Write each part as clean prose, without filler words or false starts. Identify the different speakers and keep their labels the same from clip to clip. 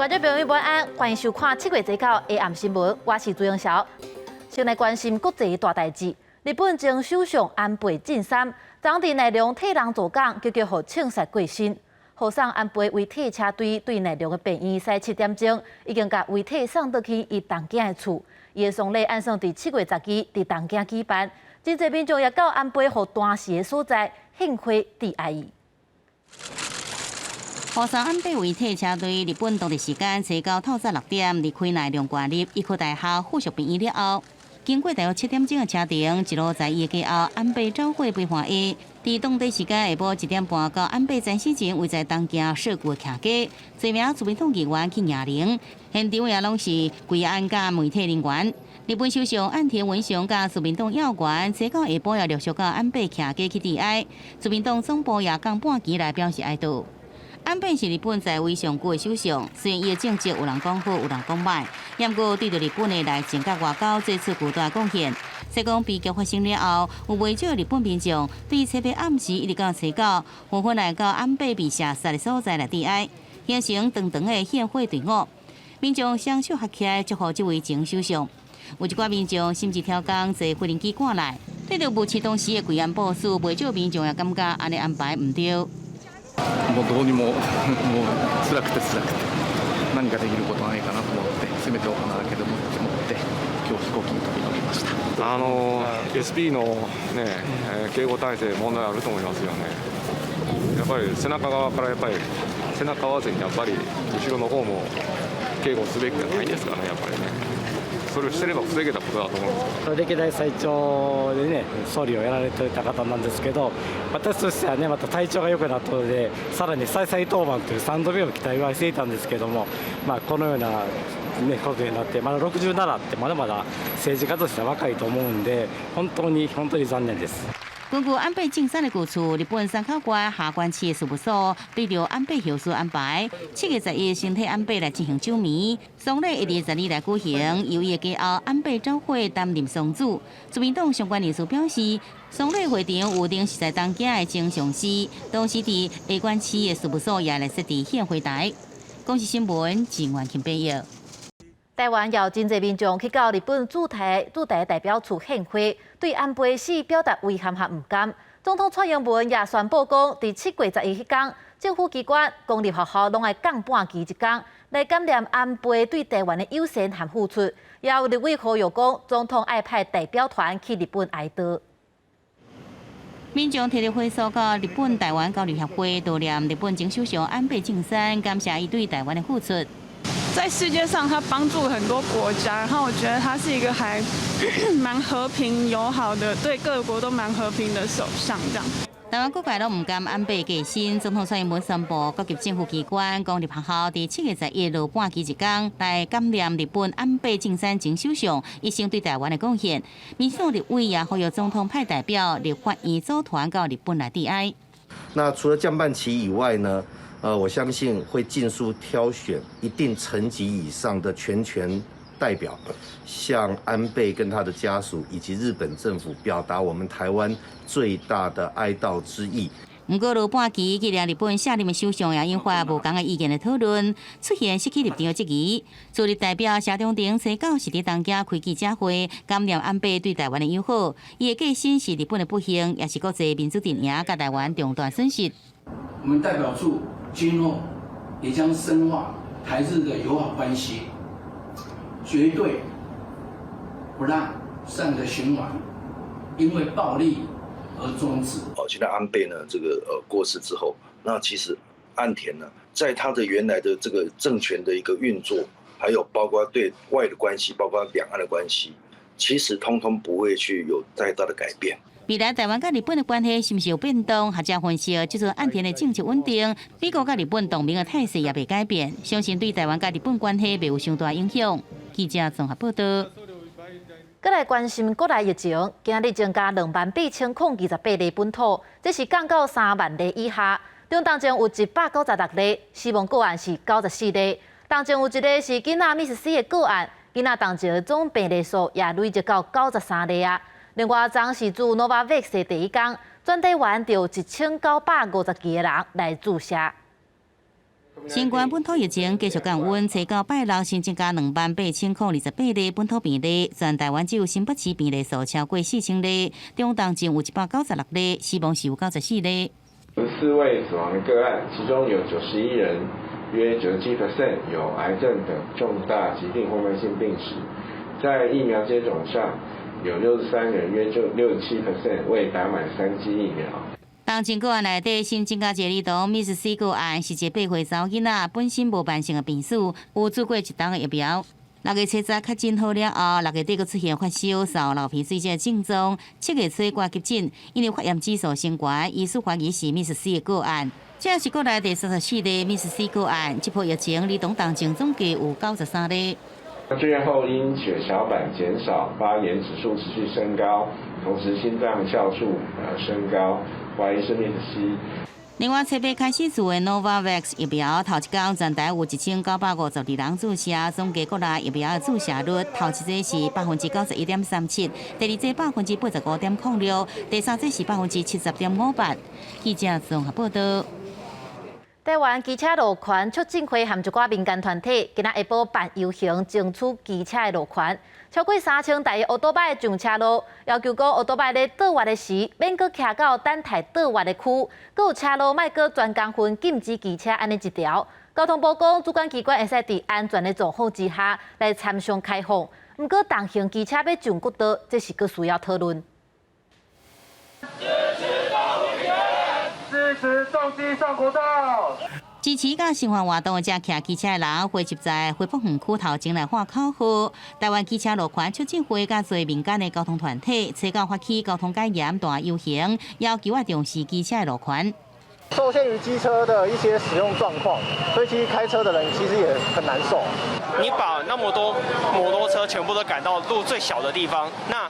Speaker 1: 觀眾朋友晚安，歡迎收看7月19下暗新聞，我是朱英曉。先來關心國際大代誌，日本前首相安倍晉三，昨佇奈良替人做工，結果予槍殺過身。護送安倍遺體車隊對奈良的病院駛7點鐘，已經共遺體送倒去伊東京的厝。伊的喪禮按算佇7月12佇東京舉辦，真濟民眾也到安倍予彈死的所在獻花致哀意。
Speaker 2: 護送安倍遺體車隊，日本當地時間初九透早6點離開奈良縣立醫科大學附屬病院了後，經過大約7點鐘的車程，一路在伊的家後安倍昭惠陪伴下，佇當地時間下晡1點半到安倍斬死前位在東京澀谷的徛家，濟名自民黨議員去迎靈，現場也攏是慰安佮媒體人員。日本首相岸田文雄佮自民黨要員，初九下晡也陸續到安倍徛家去致哀，自民黨總部也降半旗來表示哀悼。安倍是日本在位上久的首相，雖然伊的政績有人講好，有人講䆀，毋過對著日本的內政佮外交做出巨大貢獻。說講悲劇發生了後，有袂少日本民眾對初八暗時一直到初九，紛紛來到安倍被射殺的所在來致哀，形成長長的獻花隊伍。民眾雙手合起來祝福這位前首相。有一寡民眾甚至挑工坐飛行機趕來，對著無視當時的維安部署，袂少民眾也感覺按呢安排毋對。
Speaker 3: もうどうにももう辛くて辛くて、何かできることないかなと思って、せめてお花だけでもって思って、今日飛行機に飛び乗りました。
Speaker 4: SP のね、警護体制問題あると思いますよね。やっぱり背中側からやっぱり背中合わせにやっぱり後ろの方も警護すべきじゃないですかね、やっぱりね。それをしてれば防げたことだと思うんですけど。
Speaker 5: 歴代最長でね、総理をやられていた方なんですけど、私としてはね、また体調が良くなったので、さらに再々登板という3度目を期待はしていたんですけども、まあ、このような、ね、ことになって、まだ67ってまだまだ政治家としては若いと思うんで、本当に本当に残念です。
Speaker 2: 根據安倍晉三的舊厝，日本山口縣下關市的事務所對著安倍後事安排，7月11先替安倍來進行守暝，喪禮會佇12來舉行，由伊的家後安倍昭惠擔任喪主。自民黨相關人士表示，喪禮會場有臨時在東京的增上寺，同時佇下關市的事務所也來設置獻花台。公視新聞陳元慶編譯。
Speaker 1: 台灣有真濟民眾去到日本駐台代表處獻花，對安倍死表達遺憾和毋甘。總統蔡英文也宣布講，佇7月11彼工，政府機關、公立學校攏愛降半旗一工，來感念安倍對台灣的友善和付出。也有立委呼籲講，總統愛派代表團去日本哀悼。
Speaker 2: 民眾提著花束到日本台灣交流協會悼念日本前首相安倍晉三，感謝伊對台灣的付出。
Speaker 6: 在世界上，他幫助很多國家，然後我覺得他是一個還蠻和平友好的，對各國都蠻和平的首相。這樣。
Speaker 2: 台灣各界攏毋甘安倍過身，總統蔡英文宣布，各級政府機關、公立學校佇7月11落半旗一工，來感念日本安倍晉三前首相一生對台灣的貢獻。民進黨立委也呼籲總統派代表立法院組團到日本來致哀。
Speaker 7: 那除了降半旗以外呢？我相信會盡速挑選一定層級以上的全權代表，向安倍跟他的家屬以及日本政府表達我們台灣最大的哀悼之意。
Speaker 2: 毋過落半旗，紀念日本下任的首相也引發無仝的意見的討論，出現失去立場的質疑。駐日代表謝長廷初九是佇東京開記者會，感念安倍對台灣的友好，伊的過身是日本的不幸，也是國際民主陣營佮台灣重大損失。
Speaker 8: 我們代表處今後也將深化台日的友好關係，絕對不讓善的循環因為暴力而終止。
Speaker 9: 哦，現在安倍呢，這個過世之後，那其實岸田呢，在他的原來的這個政權的一個運作，還有包括對外的關係，包括兩岸的關係，其實通通不會去有太大的改變。
Speaker 2: 未來台灣佮日本的關係是毋是有變動？學者分析，這陣岸田的政策穩定，美國佮日本同盟的態勢也袂改變，相信對台灣佮日本關係袂有傷大影響。記者綜合報道。
Speaker 1: 閣來關心國內疫情，今日增加28,028例本土，這是降到3萬例以下。中當中有196例死亡個案是94例，當中有一个是囡仔瀕死的個案，囡仔當前總病例數也累積到93例啊。另外，昨是注 Novavax 的第一工，全台灣就有1950幾个人來注射。
Speaker 2: 新冠本土疫情繼續降溫，初九拜六新增加28,028例本土病例，全台灣只有新北市病例數超過4000例，中重症有196例，死亡是有94例。
Speaker 10: 4位死亡的個案，其中有91人，約97% 有癌症等重大疾病或慢性病史。在疫苗接種上，有63人，約就67% 未打滿3劑疫苗。
Speaker 2: 當前個案內底新增加一個兒童 MIS-C 個案，是一個8歲查某囡仔，本身無慢性的病史，有注過一針的疫苗。6月初10確診好了後，6月底閣出現發燒、嗽、流鼻水這个症狀。7月初掛急診，因為發炎指數升懸，醫師懷疑是 MIS-C 的個案。這是國內第34例 MIS-C 個案，這波疫情兒童重症總計有93例。
Speaker 10: 住院後因血小板減少、發炎指數持續升高，同時心臟酵素升高，懷疑是 MIS-C。
Speaker 2: 另外，初八開始注的 Novavax 疫苗，頭一工全台有1952人注射，總計國內疫苗的注射率，頭一劑是91.37%，第二劑85.06%，第三劑是70.58%。記者綜合報道。
Speaker 1: 台灣機車路權促進會和一寡民間團體，今仔下晡辦遊行，爭取機車的路權。超過3000台的歐多擺上車路，要求講歐多擺咧倒彎的時，免閣騎到等待倒彎的區，閣有車路莫閣專工分禁止機車按呢一條。交通部講，主管機關會使佇安全的狀況之下來參詳開放。毋過，重型機車欲上國道，這是閣需要討論。
Speaker 11: 支持支持重機上國道。
Speaker 2: 支持佮聲援活動的遮騎機車的人，匯集在恢復園區頭前來喊口號。台灣機車路權促進會佮濟民間的交通團體，初九發起交通解嚴大遊行，要求愛重視機車的路權。
Speaker 12: 受限於機車的一些使用狀況，所以其實開車的人其實也很難受。
Speaker 13: 你把那麼多摩托車全部都趕到路最小的地方，那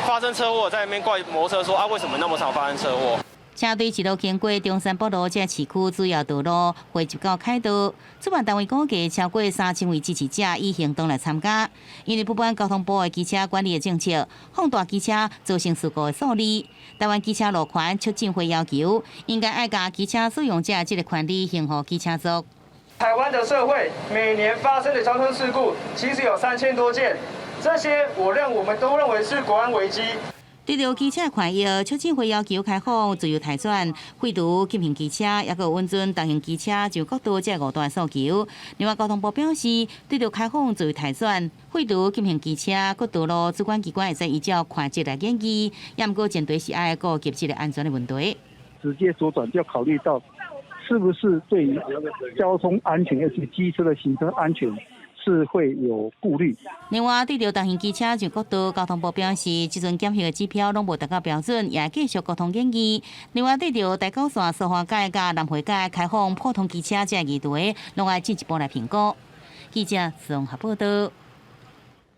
Speaker 13: 發生車禍在那邊怪摩托車說啊，為什麼那麼常發生車禍？
Speaker 2: 車隊一路經過中山北路這市區主要道路，匯集到凱道。主辦單位估計超過3000位支持者以行動來參加。因為不滿交通部的機車管理的政策，放大機車造成事故的數字。台灣機車路權促進會要求，應該愛共機車使用者這个權利還予機車族。
Speaker 14: 台灣的社會每年發生的交通事故其實有3000多件，這些我們都認為是國安危機。
Speaker 2: 對著機車權益，促進會要求開放自由軚轉，廢除禁行機車，抑閣允准重型機車上國道這五大訴求。另外，交通部表示，對著開放自由軚轉，廢除禁行機車，國道路主管機關會使依照權責來研議，也毋過前提是愛顧及這个安全的問題。
Speaker 15: 直接左轉就要考慮到，是不是對於交通安全，尤其機車的行車安全，是會有顧慮。
Speaker 2: 另外，對著重型機車上國道，交通部表示，這陣檢核的指標攏無達到標準，也繼續溝通研議。另外，對著台九線蘇花改佮南迴改開放普通機車這個議題，攏愛進一步來評估。記者綜合報道。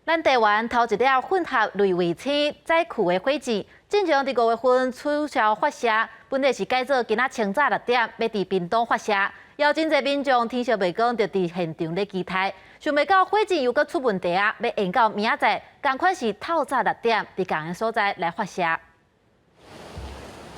Speaker 1: 咱台灣頭一粒混合類衛星載具的火箭，進前佇5月份取消發射，本來是改做今仔清早6點，欲佇屏東發射。有真濟民眾天色未光就佇現場咧期待，想袂到火箭又閣出問題啊！欲延到明仔載，仝款是透早6點，佇仝个所在來發射。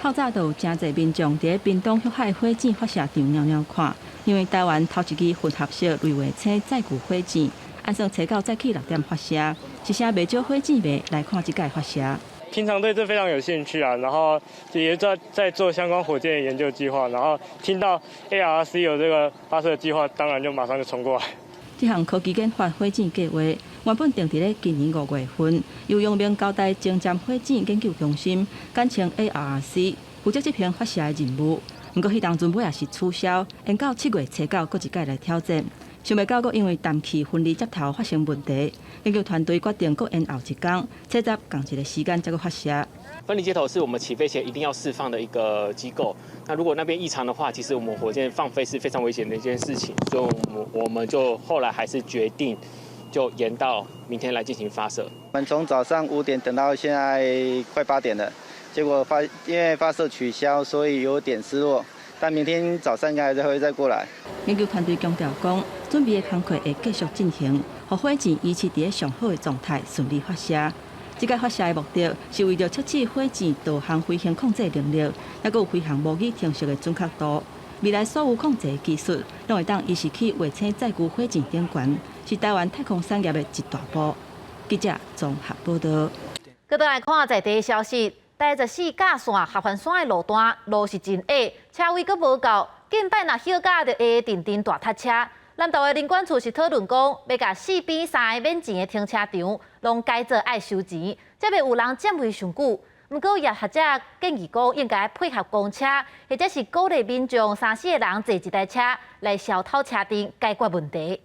Speaker 16: 透早就有誠濟民眾佇咧屏東旭海火箭發射場踴踴看，因為台灣頭一支混合式類衛星載具火箭，按算初九早起6點發射，一聲袂少火箭迷來看這屆發射。
Speaker 17: 平常對這非常有興趣啊，然後也在做相關火箭的研究計劃，然後聽到 ARC 有這個發射計劃，當然就馬上就衝過來。
Speaker 16: 這項科技研發火箭計劃原本定佇咧今年5月份，由陽明交大前瞻火箭研究中心，簡稱 ARC，負責執行發射的任務。毋過彼當陣尾也是取消，延到7月初九閣一擺來挑戰。想袂到閣因為氮氣分離接頭發生問題，研究團隊決定閣延後一工，初十仝一个時間才閣發射。
Speaker 18: 分離接頭是我們起飛前一定要釋放的一個機構。那如果那邊異常的話，其實我們火箭放飛是非常危險的一件事情，所以我們就後來還是決定就延到明天來進行發射。
Speaker 19: 我們從早上5點等到現在快8點了，結果因為發射取消，所以有點失落。但明天早上應該還是會再過來。
Speaker 16: 研究團隊強調講，準備的工作會繼續進行，予火箭維持佇咧上好的狀態，順利發射。這個發射的目的是為著測試火箭導航飛行控制能力，抑閣有飛行模擬程式的準確度。未來所有控制技術，攏會當移植去衛星載具火箭頂懸，是台灣太空產業的一大步。記者綜合報導。
Speaker 1: 閣來看在地消息，台14甲線合歡山的路段路是真矮，車位閣無夠，近擺若歇假就會陣陣大塞車。南投的林管處是討論講，欲共四邊三个免錢的停車場攏改做愛收錢，才袂有人佔位傷久。毋過也學者建議講，應該配合公車，或者是鼓勵民眾三四个人坐一台車來消偷車陣，解決問題。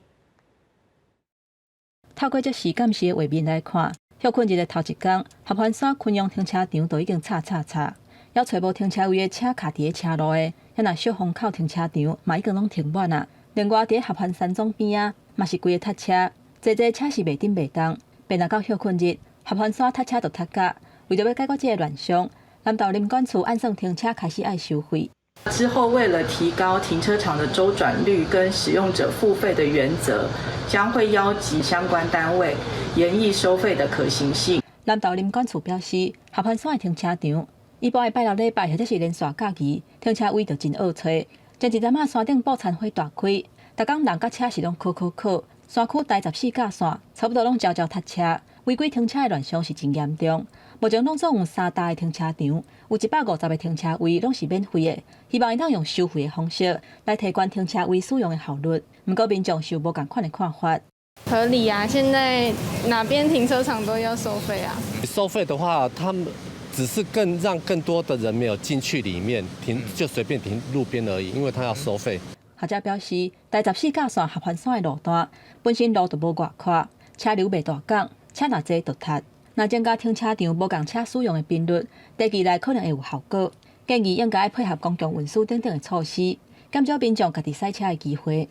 Speaker 16: 透過這時間時的畫面來看，歇睏日的頭一工，合歡山昆陽停車場都已經吵吵吵，猶揣無停車位的車卡佇咧車路的，遐若小風口停車場嘛已經攏停滿啊。另外，佇合歡山莊邊仔嘛是規个塞車，濟濟車是袂振袂動。便若到歇睏日，合歡山塞車就塞甲。為著欲解決這个亂象，南投林管處按算停車開始愛收費。
Speaker 20: 之後，為了提高停車場的週轉率跟使用者付費的原則，將會邀集相關單位研議收費的可行性。
Speaker 16: 南投林管處表示，合歡山的停車場，一般的拜六禮拜或者是連續假期，停車位就真惡揣。前一陣仔山頂布餐會大開，逐工人佮車是攏靠靠靠，山區台十四甲線差不多攏焦焦塞車，違規停車的亂象是真嚴重。目前攏總有三大的停車場，有150個停車位攏是免費的，希望會當用收費的方式來提懸停車位使用的效率。毋過民眾是有無仝款的看法。
Speaker 6: 合理啊，現在哪邊停車場都要收費啊。
Speaker 21: 收費的話，他們只是更讓更多的人沒有進去裡面停，就隨便停路邊而已，因為他要收費。
Speaker 16: 學者表示，台十四甲線合歡山的路段本身路就無偌闊，車流袂大港，車若濟就塞。若增加停車場無仝車使用的頻率，短期內可能會有效果。建議應該配合公共運輸等等的措施，減少民眾家己駛車的機會。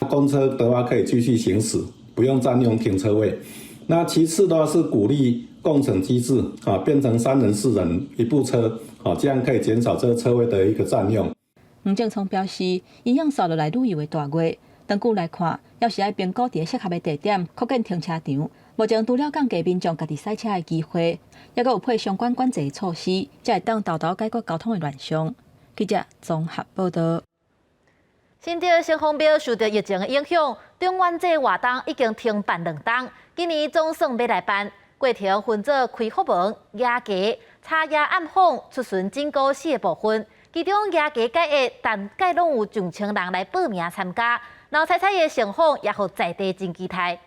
Speaker 22: 公車的話可以繼續行駛，不用佔用停車位。那其次的話是鼓勵共乘機制，啊，變成三人四人一部車，啊，這樣可以減少這個車位的一個佔用。
Speaker 16: 黃正聰表示，影響紲落來旅遊的大月，長久來看，猶是愛評估佇適合的地點擴建停車場。目前除了降低民眾家己駛車的機會，猶閣有配相關管制的措施，才會當沓沓解決交通的亂象。記者綜合報導。
Speaker 1: 新竹城隍廟受到疫情的影響，中元節活動已經停辦兩冬，今年總算欲來辦。過程分做開福門、蜈蚣、查夜暗訪、出巡整蠱四个部分。其中蜈蚣改役，逐屆攏有上千人來報名參加。劉彩彩的成訪也予在地真期待。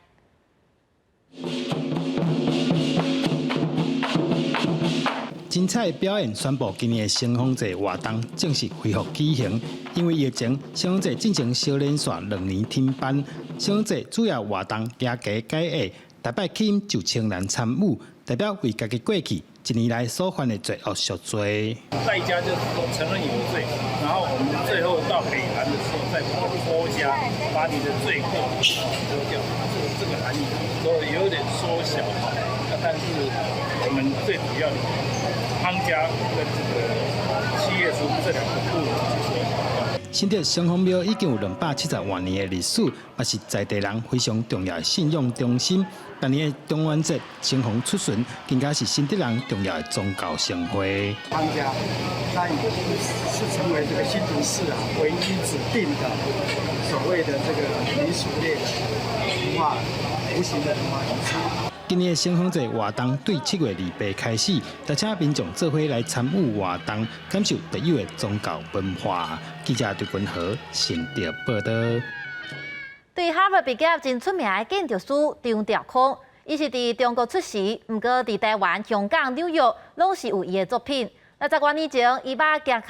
Speaker 23: 精彩表演宣布今年的城隍節活動正式恢復舉行。因為疫情，城隍節進前小連續兩年停辦。城隍節主要活動蜈蚣改役，逐擺吸引上千人參與，代表為家己過去一年來所犯的罪惡贖罪。
Speaker 24: 在家就是說承認有罪，然後我們最後到北韓的時候，再拖家把你的罪過遮掉，這個含義，所以有點縮小。但是我們最主要的湯家跟這個七月初這兩個部分去縮小。
Speaker 23: 新竹城隍廟已經有270外年的歷史，也是在地人非常重要的信仰中心。逐年的中元節，城隍出巡，更加是新竹人重要的宗教盛會。
Speaker 25: 湯家，他已經是成為這個新竹市啊唯一指定的所謂的這個民俗類的文化，無形的文化遺產。
Speaker 23: 今年的城隍節活動對7月28開始，邀請民眾做伙來參與活動，感受特有的宗教文化。記者陳君豪新竹報導。
Speaker 1: 對哈佛畢業真出名的建築師張調康，伊是佇中國出世，毋過佇台灣、香港、紐約攏是有伊的作品。那十外年前，伊捌行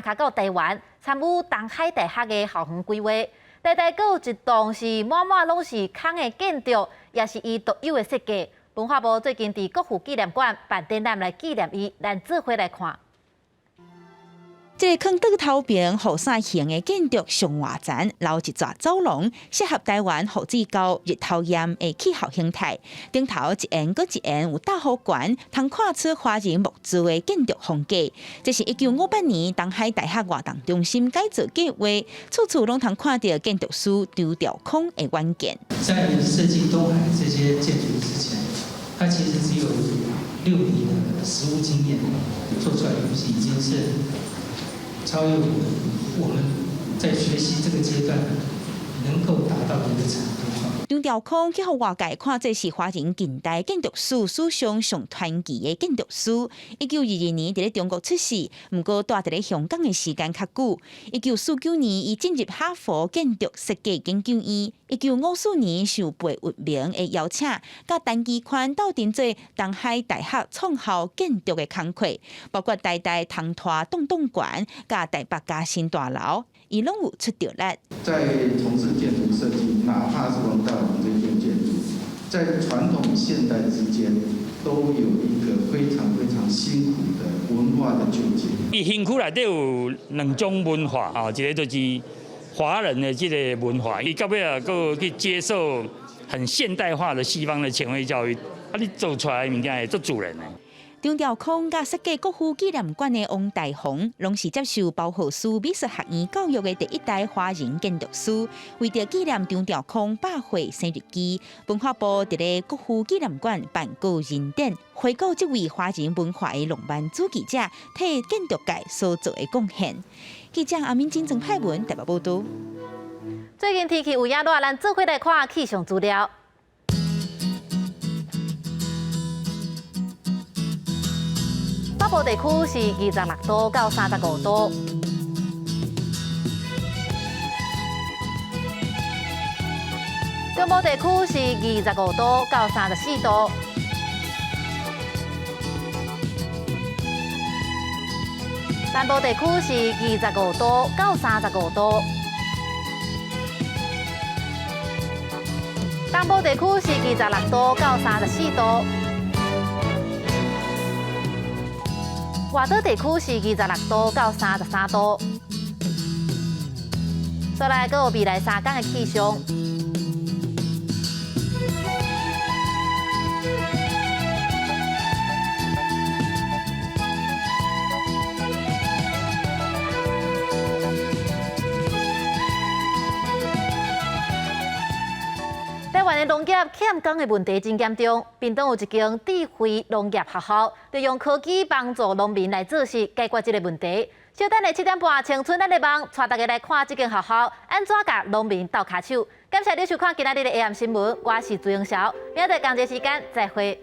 Speaker 1: 跤到台灣，參與東海大學的校園規劃。台大閣有一棟是滿滿攏是空的建築，也是伊獨有的設計。文化部最近佇國父紀念館辦展覽來紀念伊，咱做伙來看。
Speaker 26: 這個囥桌頭邊雨傘形的建築上外層，留一逝走廊，適合台灣雨水高、日頭炎的氣候形態。頂頭一檐閣一檐有大雨懸，通看出華人木造的建築風格。這是1958年東海大學活動中心改造計劃，處處攏通看著建築師張調康的遠見。
Speaker 27: 在設計東海這些建築之前，他其實只有6年的實務經驗，做出來的東西已經是超越我們在學習這個階段能夠達到的一個程度。
Speaker 26: 張調康去予外界看做是華人近代建築史史上上傳奇的建築師。1922年佇咧中國出世，毋過蹛佇咧香港的時間較久。1949年，伊進入哈佛建築設計研究院。1954年受貝聿銘的邀請，佮陳其寬鬥陣做東海大學創校建築的工課，包括台大湯大洞洞館、佮台北嘉新大樓，伊攏有出著力。
Speaker 3: 在從事建築設計，哪怕是王大閎這件建築，在傳統現代之間，都有一個非常非常辛苦的文化的糾結。
Speaker 4: 伊身軀內底有兩種文化，吼，一個就是華人的這個文化，伊到尾啊，閣去接受很現代化的西方的前衛教育，啊，你做出來的物件會足自然的。
Speaker 26: 張調康佮設計國父紀念館的王大閎，攏是接受包豪斯美術學院教育的第一代華人建築師。為著紀念張調康100歲生日期，文化部佇咧國父紀念館辦個人展，回顧這位華人文化的浪漫主義者，替建築界所做的貢獻。記者阿敏金曾派文台北報導。
Speaker 1: 最近天氣有影熱，咱做伙來看氣象資料。北部地區是26度到35度，中部地區是25度到34度，南部地區是25度到35度，東部地區是26度到34度。外島地區是26度到33度。再來，閣有未來3天的氣象。台灣的農業欠工的問題真嚴重，屏東有一間智慧農業學校，就用科技幫助農民來做事，解決這個問題。小等下7點半，青春咱的夢，帶大家來看這間學校按怎共農民鬥跤手。感謝你收看今仔日的 AM 新聞，我是朱英曉，明仔載仝一時間再會。